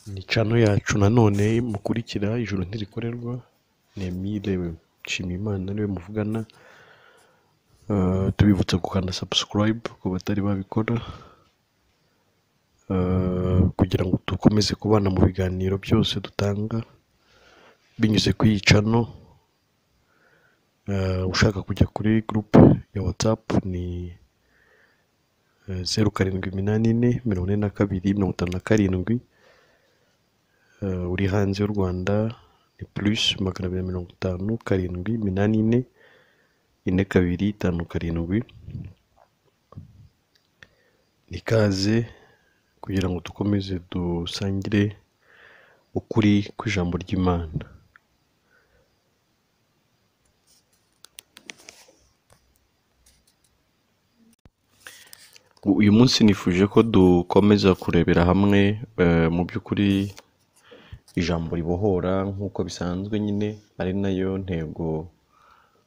Ni channel yacu nanone mukurikira Ijuru Ntirikorerwa, ni Emile Nshimiyimana niwe muvugana. Tubibutsa gukanda subscribe ku batari babikora, kugira ngo dukomeze kubana mu biganiro byose dutanga binyuze kuri iyi channel. Ushaka kujya kuri group ya WhatsApp ni 0784 42 57. Uri hanze y'u Rwanda ni plus 250 7 84 42 57. Ikaze kugira ngo dukomeze dusangire ukuri kw'ijambo ry'Imana. Uyu munsi nifuje ko dukomeza kurebera hamwe mu by'ukuri ijambo ribohora nk'uko bisanzwe nyine, ari nayo ntego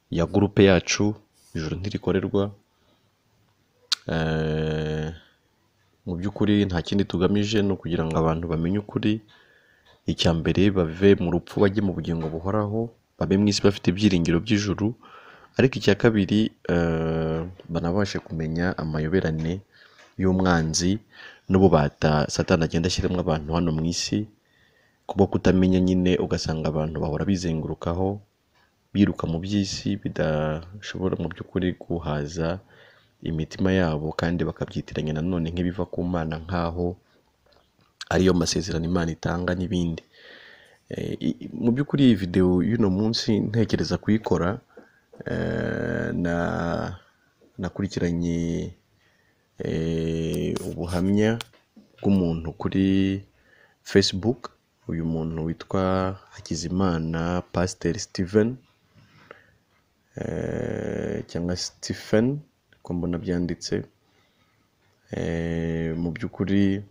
ya gurupe yacu Ijuru Ntirikorerwa. Mu by'ukuri nta kindi tugamije ni ukugira ngo abantu bamenye ukuri. Icya mbere bave mu rupfu bajye mu bugingo buhoraho, babe mu isi bafite ibyiringiro by'ijuru. Ariko icya kabiri banabashe kumenya amayoberane y'umwanzi n'ububata Satani agenda ashyiramo abantu hano mu isi, kubwo kutamenya nyine ugasanga abantu bahora bizengurukaho biruka mu by'isi bidashobora mu by'ukuri guhaza imitima yabo, kandi bakabyitiranya nanone nk'ibiva ku Mana, nk'aho ariyo masezerano Imana itanga n'ibindi. Mu by'ukuri iyi video y'uno munsi ntekereza kuyikora, nakurikiranye ubuhamya bw'umuntu kuri Facebook. Uyu muntu witwa Hakizimana Pasiteri Steven, cyangwa Stephen uko mbona byanditse. Mu by'ukuri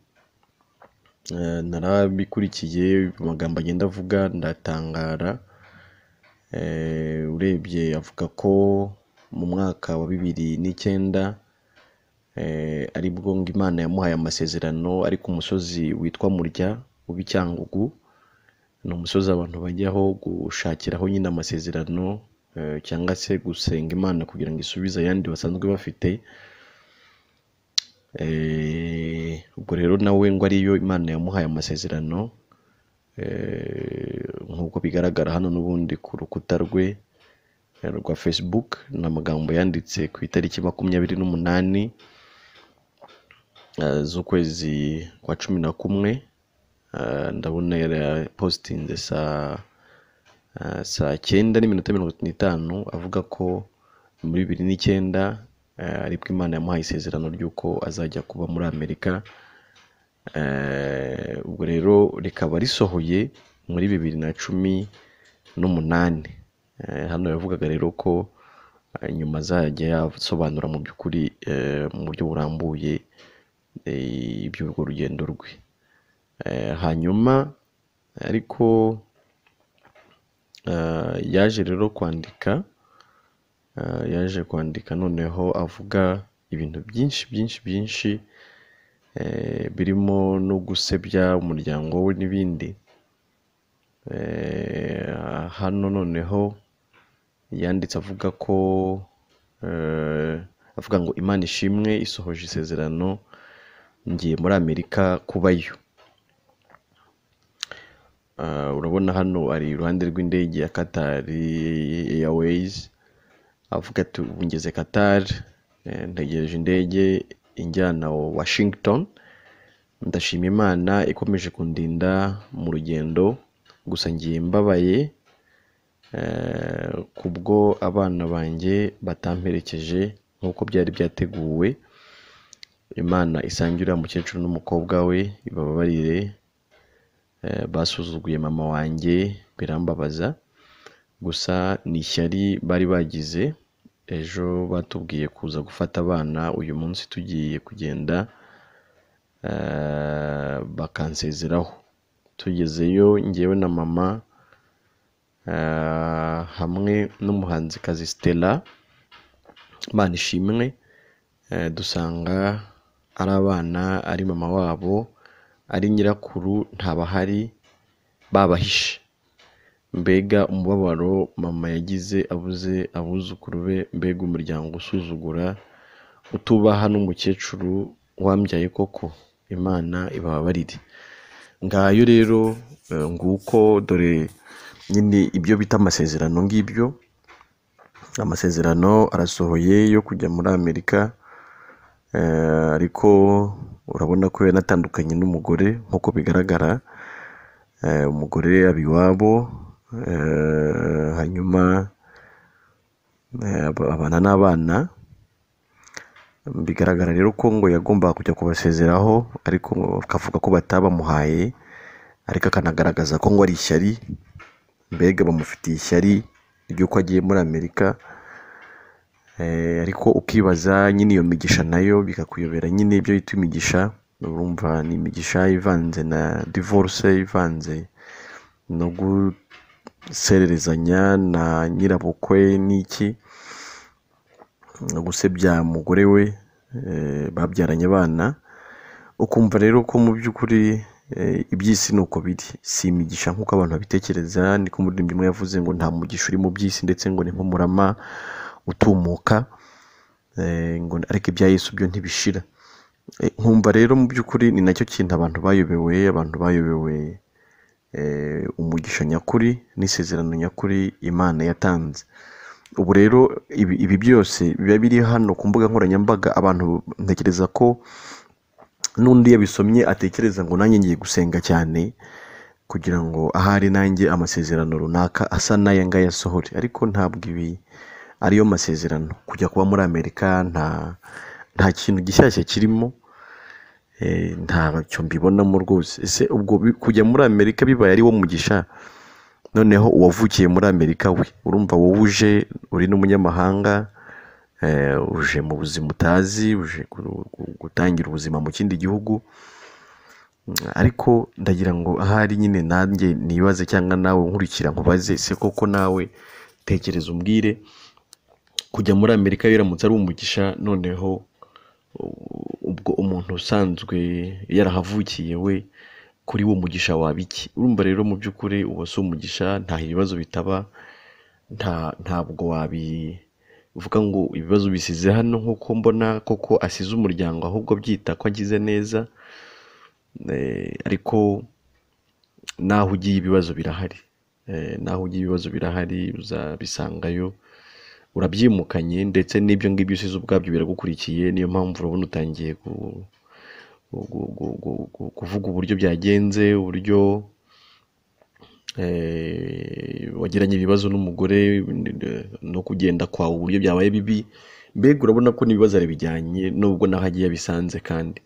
narabikurikiye amagambo agenda avuga ndatangara. Urebye avuga ko mu mwaka wa 2009 aribwo ngo Imana yamuhaye amasezerano ari ku musozi witwa Murya uba i Cyangugu. Ni umusozi abantu bajyaho gushakiraho nyine amasezerano, cyangwa se gusenga Imana kugira ngo isubize ayandi basanzwe bafite. Ubwo rero nawe ngo ariyo Imana yamuhaye amasezerano, nk'uko bigaragara hano n'ubundi ku rukuta rwe rwa Facebook. Ni amagambo yanditse ku itariki 28 z'ukwezi kwa 11. Ndabona yarapositinze saa 9:55, avuga ko muri 2009 aribwo Imana yamuhaye isezerano ry'uko azajya kuba muri Amerika. Ubwo rero rikaba risohoye muri 2018. Hano yavugaga rero ko nyuma azajya yasobanura mu by'ukuri mu buryo burambuye iby'urwo rugendo rwe. Hanyuma ariko yaje rero kwandika, noneho avuga ibintu byinshi byinshi byinshi, birimo no gusebya umuryango we n'ibindi. Hano noneho yanditse avuga ko avuga ngo Imana ishimwe isohoje isezerano, ngiye muri Amerika kubayo. Urabona hano ari iruhande rw'indege ya Qatar Airways, avuga ati ubu ngeze Qatar, ntegereje indege injyana Washington, ndashima Imana ikomeje kundinda mu rugendo, gusa ngiye mbabaye kubwo abana banjye batamperekeje nk'uko byari byateguwe. Imana isange uriya mukecuru n'umukobwa we ibababarire, basuzuguye mama wanjye birambabaza, gusa ni ishyari bari bagize. Ejo batubwiye kuza gufata abana, uyu munsi tugiye kugenda bakansezeraho. Tugezeyo njyewe na mama hamwe n'umuhanzikazi Stella Imana ishimwe, dusanga ari abana ari mama wabo ari nyirakuru ntabahari babahishe. Mbega umubabaro mama yagize abuze abuzukuru be, mbega umuryango usuzugura utubaha n'umukecuru wambyaye koko, Imana ibababarire. Ngayo rero nguko dore nyine ibyo bita amasezerano ngibyo, amasezerano arasohoye yo kujya muri Amerika, ariko urabona ko yanatandukanye n'umugore nk'uko bigaragara, umugore aba iwabo, hanyuma abana n'abana, bigaragara rero ko ngo yagombaga kujya kubasezeraho ariko akavuga ko batabamuhaye, ariko akanagaragaza ko ngo ari ishyari, mbega bamufitiye ishyari ry'uko agiye muri Amerika, ariko ukibaza nyine iyo migisha nayo bikakuyobera nyine ibyo yita imigisha, urumva ni imigisha ivanze na divorce, ivanze no gusererezanya na nyirabukwe n'iki, no gusebya umugore we babyaranye abana, ukumva rero ko mu by'ukuri iby'isi ni uko biri, si imigisha nk'uko abantu babitekereza, niko umuririmbyi umwe yavuze ngo nta mugisha uri mu by'isi ndetse ngo ni nk'umurama utumuka, ngo ariko ibya Yesu byo ntibishira. Nkumva rero mu by'ukuri ni nacyo kintu abantu bayobewe, abantu bayobewe umugisha nyakuri n'isezerano nyakuri Imana yatanze. Ubu rero ibi byose biba biri hano ku mbuga nkoranyambaga, abantu ntekereza ko n'undi yabisomye atekereza ngo nanjye ngiye gusenga cyane kugira ngo ahari nanjye amasezerano runaka asa n'aya ngaya asohore, ariko ntabwo ibi ariyo masezerano. Kujya kuba muri Amerika nta kintu gishyashya kirimo, ntacyo mbibonamo rwose. Ese ubwo kujya muri Amerika bibaye ari wo mugisha, noneho uwavukiye muri Amerika we, urumva wowe uje uri n'umunyamahanga, uje mu buzima utazi, uje gutangira ubuzima mu kindi gihugu, ariko ndagira ngo ahari nyine nanjye nibaze cyangwa nawe nkurikira nkubaze, se koko nawe tekereza umbwire, kujya muri Amerika biramutse ari umugisha, noneho ubwo umuntu usanzwe yarahavukiye we kuri wo mugisha waba iki? Urumva rero mu by'ukuri uwo si umugisha, nta ibibazo bitaba, ntabwo wabivuga ngo ibibazo bisize hano nk'uko mbona koko asize umuryango, ahubwo byita ko agize neza, ariko naho ugiye ibibazo birahari, naho ugiye ibibazo birahari, uzabisangayo urabyimukanye, ndetse n'ibyo ngibyo usize ubwabyo biragukurikiye. Niyo mpamvu urabona utangiye kuvuga uburyo byagenze, uburyo wagiranye ibibazo n'umugore, no kugenda kwawe uburyo byabaye bibi, mbega urabona ko n'ibibazo arabijyanye nubwo naho agiye abisanze. Kandi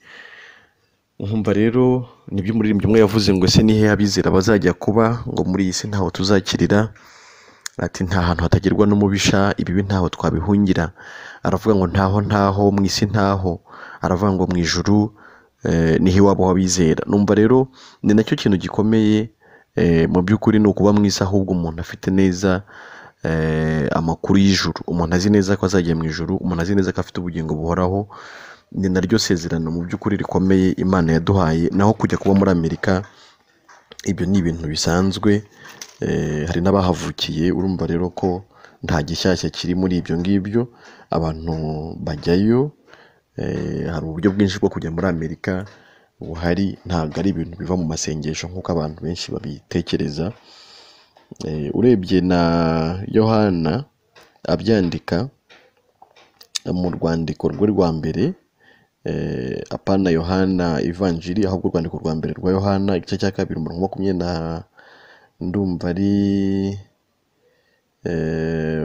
nkumva rero nibyo umuririmbyi umwe yavuze ngo ese ni hehe abizera bazajya kuba, ngo muri iyi si ntaho tuzakirira, ati nta hantu hatagerwa n'umubisha, ibibi ntaho twabihungira. Aravuga ngo ntaho ntaho mu isi ntaho, aravuga ngo mu ijuru niho iwabo w'abizera. Numva rero ni nacyo kintu gikomeye mu by'ukuri, ni ukuba mu isi ahubwo umuntu afite neza amakuru y'ijuru, umuntu azi neza ko azajya mu ijuru, umuntu azi neza ko afite ubugingo buhoraho. Ni naryo sezerano mu by'ukuri rikomeye Imana yaduhaye. Naho kujya kuba muri Amerika ibyo ni ibintu bisanzwe, hari n'abahavukiye, urumva rero ko nta gishyashya kiri muri ibyo ngibyo, abantu bajyayo, hari uburyo bwinshi bwo kujya muri Amerika buhari, ntabwo ari ibintu biva mu masengesho nk'uko abantu benshi babitekereza. Urebye na Yohana abyandika mu rwandiko rwe rwa mbere, apana Yohana Ivanjiri, ahubwo urwandiko rwa mbere rwa Yohana igice cya 2 umurongo 20 ndumva ari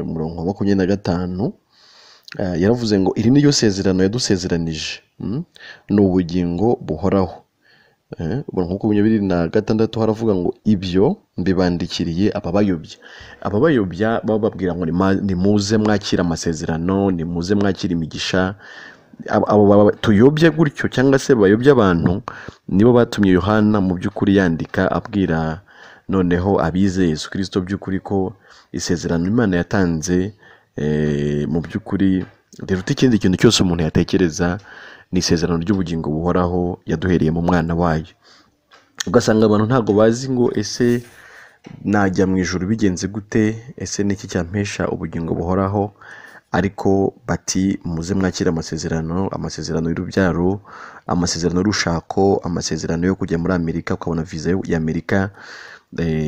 umurongo wa 25, yaravuze ngo iri niyo sezerano yadusezeranije, ni ubugingo buhoraho. Umurongo 26 haravuga ngo ibyo mbibandikiriye ababayobya. Ababayobya bababwira ngo nimuze mwakira amasezerano, nimuze mwakira imigisha. Abo tuyobye gutyo cyangwa se bayobya abantu nibo batumye Yohana mu by'ukuri yandika abwira noneho abizeye Yesu Kristo by'ukuri ko isezerano Imana yatanze mu by'ukuri riruta ikindi kintu cyose umuntu yatekereza, ni isezerano ry'ubugingo buhoraho yaduhereye mu mwana wayo. Ugasanga abantu ntabwo bazi ngo ese najya mu ijuru bigenze gute, ese niki cyampesha ubugingo buhoraho? Ariko bati muze mwakire amasezerano, amasezerano y'urubyaro, amasezerano y'urushako, amasezerano yo kujya muri Amerika ukabona viza y'Amerika,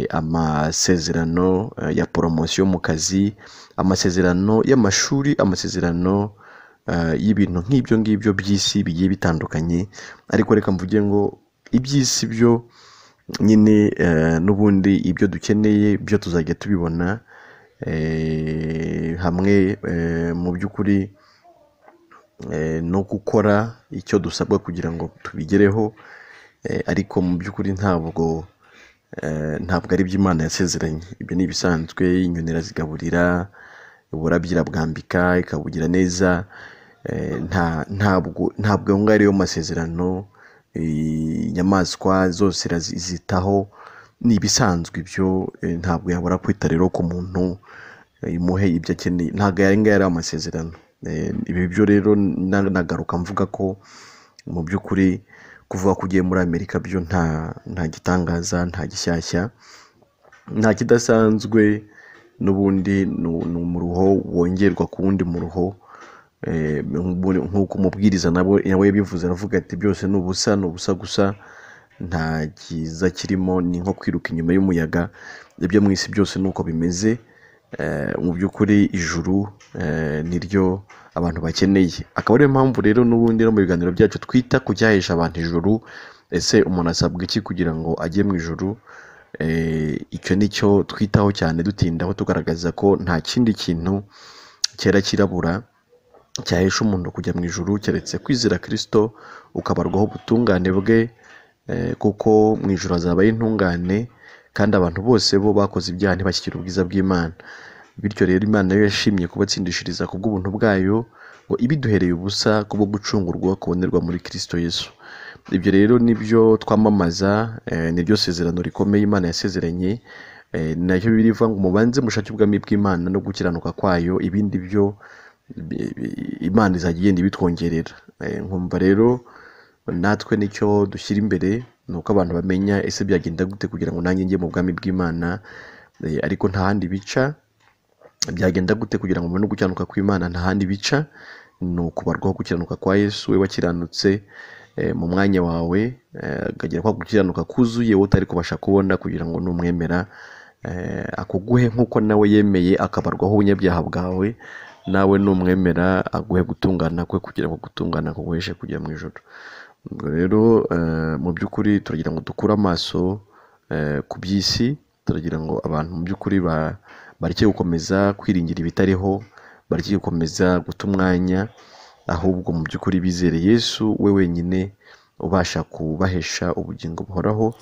amasezerano ya poromosiyo mu kazi, amasezerano y'amashuri, amasezerano y'ibintu nk'ibyo ngibyo by'isi bigiye bitandukanye. Ariko reka mvuge ngo iby'isi byo nyine n'ubundi ibyo dukeneye byo tuzajya tubibona hamwe mu by'ukuri no gukora icyo dusabwa kugira ngo tubigereho, ariko mu by'ukuri ntabwo ari ibyo Imana yasezeranye. Ibyo ni ibisanzwe, inyoni irazigaburira, uburabyo irabwambika ikabugira neza, ntabwo ayo ngayo ariyo masezerano. Inyamaswa zose irazitaho, ni ibisanzwe ibyo, ntabwo yabura kwita rero ku muntu imuhe ibyo akeneye, ntabwo aya ngaya ari amasezerano. Ibi byo rero nagaruka mvuga ko mu by'ukuri kuvuga ko ugiye muri Amerika byo nta gitangaza, nta gishyashya, nta kidasanzwe, n'ubundi ni umuruho wongerwa ku wundi muruho. Nk'uko umubwiriza nawe yabivuze, aravuga ati byose ni ubusa, ni ubusa gusa, nta cyiza kirimo, ni nko kwiruka inyuma y'umuyaga. Ibyo mu isi byose ni uko bimeze. Mu by'ukuri ijuru niryo abantu bakeneye. Akaba ariyo mpamvu rero n'ubundi no mu biganiro byacu twita ku cyahesha abantu ijuru. Ese umuntu asabwa iki kugira ngo ajye mu ijuru? Icyo nicyo twitaho cyane, dutindaho, tugaragaza ko nta kindi kintu cyera kirabura cyahesha umuntu kujya mu ijuru keretse kwizera Kristo ukabarwaho ubutungane bwe, kuko mu ijuru hazabayo intungane, kandi abantu bose bo bakoze ibyaha ntibashyikire ubwiza bw'Imana. Bityo rero Imana yo yashimye kubatsindishiriza kubw'ubuntu bwayo, ngo ibiduhereye ubusa kubwo gucungurwa kubonerwa muri Kristo Yesu. Ibyo rero nibyo twamamaza, niryo sezerano rikomeye Imana yasezeranye, nacyo birivuga ngo mubanze mushake ubwami bw'Imana no gukiranuka kwayo, ibindi byo Imana izajya igenda ibitwongerera. Nkumva rero natwe nicyo dushyira imbere, ni uko abantu bamenya ese byagenda gute kugira ngo nanjye njye mu bwami bw'Imana, ariko nta handi bica. Byagenda gute kugira ngo mbone gukiranuka kw'Imana? Nta handi bica, ni ukubarwaho gukiranuka kwa Yesu, we wakiranutse mu mwanya wawe, akagira kwa gukiranuka kuzuye wowe utari kubasha kubona, kugira ngo numwemera akuguhe nk'uko nawe yemeye akabarwaho ubunyabyaha bwawe, nawe numwemera aguhe gutungana kwe, kugira ngo gutungana kuguheshe kujya mu ijuru. Ubwo rero mu by'ukuri turagira ngo dukure amaso ku by'isi, turagira ngo abantu mu by'ukuri bareke gukomeza kwiringira ibitariho, bareke gukomeza guta umwanya, ahubwo mu by'ukuri bizere Yesu we wenyine ubasha kubahesha ubugingo buhoraho,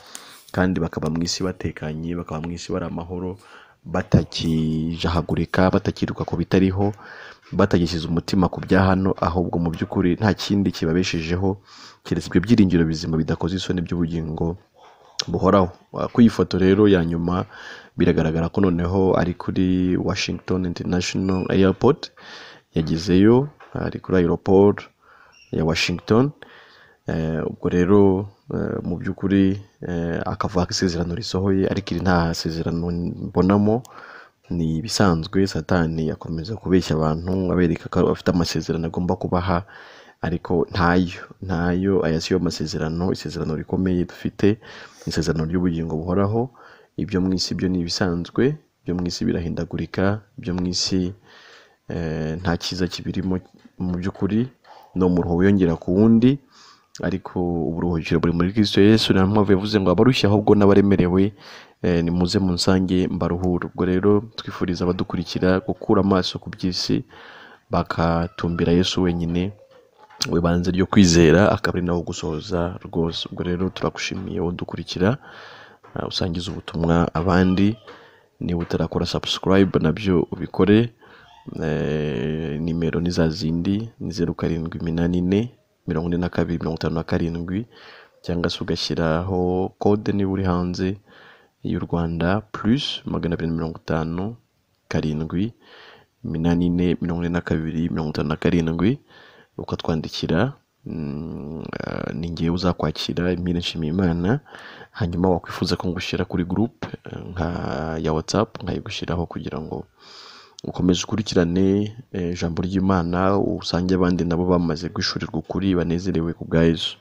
kandi bakaba mu isi batekanye, bakaba mu isi bari amahoro, batakijahagurika, batakiruka ku bitariho, batagishyize umutima ku bya hano, ahubwo mu by'ukuri nta kindi kibabeshejeho keretse ibyo byiringiro bizima bidakoze isoni by'ubugingo buhoraho. Ku iyi foto rero ya nyuma biragaragara ko noneho ari kuri Washington International Airport, yagezeyo, ari kuri aeroport ya Washington. Ubwo rero mu by'ukuri akavuga ko isezerano risohoye, ariko iri nta sezerano mbonamo, ni ibisanzwe. Satani akomeza kubeshya abantu abereka ko afite amasezerano agomba kubaha, ariko ntayo, aya siyo masezerano. Isezerano rikomeye dufite ni isezerano ry'ubugingo buhoraho. Ibyo mu isi byo ni ibisanzwe, ibyo mu isi birahindagurika, ibyo mu isi nta cyiza kibirimo mu by'ukuri, ni umuruho wiyongera ku wundi, ariko uburuhukiro buri muri Kristo Yesu. Niyo mpamvu yavuze ngo abarushye ahubwo n'abaremerewe nimuze munsange mbaruhure. Ubwo rero twifuriza abadukurikira gukura amaso ku by'isi, bakatumbira Yesu wenyine wibanze ryo kwizera, akaba ari nawo gusohoza rwose. Ubwo rero turagushimiye wowe udukurikira, usangiza ubutumwa abandi. Niba utarakora subscribe nabyo ubikore. Nimero ni za zindi, ni 0 7 8 4 42 57, cyangwa se ugashyiraho kode niba uri hanze y'u Rwanda plus 250 7 8 4 42 57, ukatwandikira. Ni ngewe uzakwakira, Emile Nshimiyimana. Hanyuma wakwifuza ko ngushyira kuri groupe nka ya WhatsApp, nkayigushyiraho kugira ngo ukomeze ukurikirane ijambo ry'Imana, usange abandi nabo bamaze guhishurirwa ukuri banezerewe ku bwa Yesu.